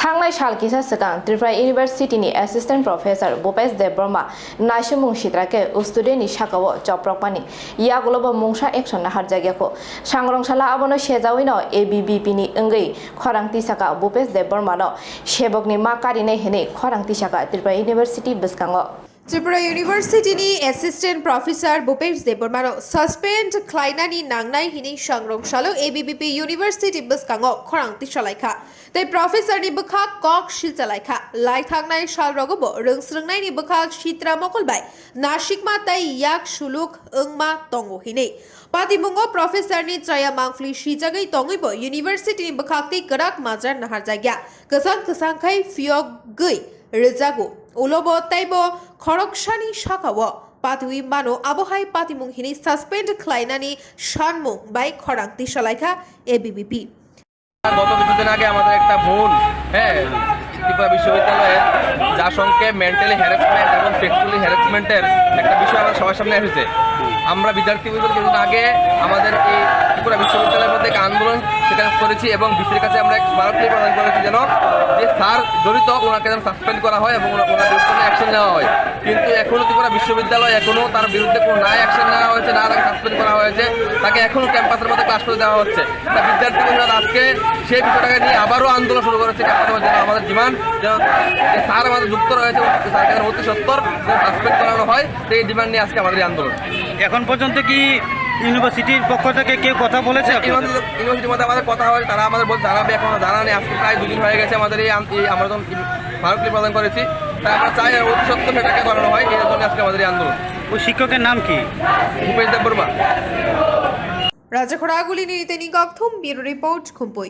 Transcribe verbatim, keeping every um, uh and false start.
Thangnai sal kisa swkang Tripura University ni Assistant Professor Bhupesh Debbarma naisumung sitra khe student ni saka o chopropmani yagulo bo mungsa action naharjakya kho. Sangrong sala abono sejawi no A B V P ni wngwi khorang tisaka Bhupesh Debbarma no sebok ni ma karinai hinwi khorang tisaka Tripura University bwskango. Tripura University ni Assistant Professor Bhupesh Debbarma no suspend khlainani nangnai hinwi sangrong salo A B V P University bwskango khorang tisalaikha. Tei professor ni bwkhak kok silchalaikha. Lai thangnai salrogo bo rwngsrwngnaini bwkhak sitra mokol bai nasikma tei yak suluk wngma tongo hinwi. Patimungo professor ni chaya mangpli sijagwi tongwi bo university ni bwkhak tei kwrak majra naharjakya. Kwchang kwchang khai phiyogwi rwjago. Ulo bo tei bo khoroksani saka o patiwi mano, abo hai patimung hinwi suspend khlainani sanmung bai khorang tisalaikha A B V P. গত কিছুদিন আগে আমাদের একটা বোন, হ্যাঁ, ত্রিপুরা বিশ্ববিদ্যালয়ে যা সংখ্যে মেন্টালি হ্যারাসমেন্ট এবং সেক্সুয়ালি হ্যারাসমেন্টের একটা বিষয় আমাদের সবার সামনে এসেছে। আমরা বিদ্যার্থী পরিষদ কিছুদিন আগে আমাদের এই ত্রিপুরা বিশ্ববিদ্যালয়ের মধ্যে একটা আন্দোলন সেখানে করেছি এবং ভিসির কাছে আমরা এক স্মারকলিপি প্রদান করেছি যেন যে স্যার জড়িত ওনাকে যেন সাসপেন্ড করা হয় এবং ওনা- ওনার বিরুদ্ধে কোনো অ্যাকশন নেওয়া হয়। কিন্তু এখনো ত্রিপুরা বিশ্ববিদ্যালয় এখনো তার বিরুদ্ধে কোনো না অ্যাকশন নেওয়া হয়েছে, না তাকে সাসপেন্ড করা হয়েছে, তাকে এখনো ক্যাম্পাসের মধ্যে ক্লাস করে দেওয়া হচ্ছে। তা বিদ্যার্থী পরিষদ আজকে সেই বিষয়টাকে নিয়ে আবারও আন্দোলন শুরু করেছে ক্যাম্পাসের মধ্যে। আমাদের ডিমান্ড যেন যে স্যার আমাদের যুক্ত রয়েছে, স্যারকে যেন অতি সত্বর যেন সাসপেন্ড করানো হয়, সেই ডিমান্ড নিয়ে আজকে আমাদের এই আন্দোলন। এখন পর্যন্ত কি ইউনিভার্সিটির পক্ষ থেকে কেউ কথা বলেছে আপনাদের? ইউনিভার্সিটি, ইউনিভার্সিটির মধ্যে আমাদের কথা হয়, তারা আমাদের বলছে জানাবে, এখনো জানা নেই। আজকে প্রায় দুদিন হয়ে গেছে আমাদের এই আন-, এই আমরা যখন স্মারকলিপি প্রদান করেছি, তাই আমরা চাই অতি সত্বর সেটাকে করানো হয়, এই জন্য আজকে আমাদের এই আন্দোলন। ওই শিক্ষকের নাম কি? ভূপেশ Debbarma. Rajakhora Agulini Riteni Gokthum, Bureau Report, Khumpui.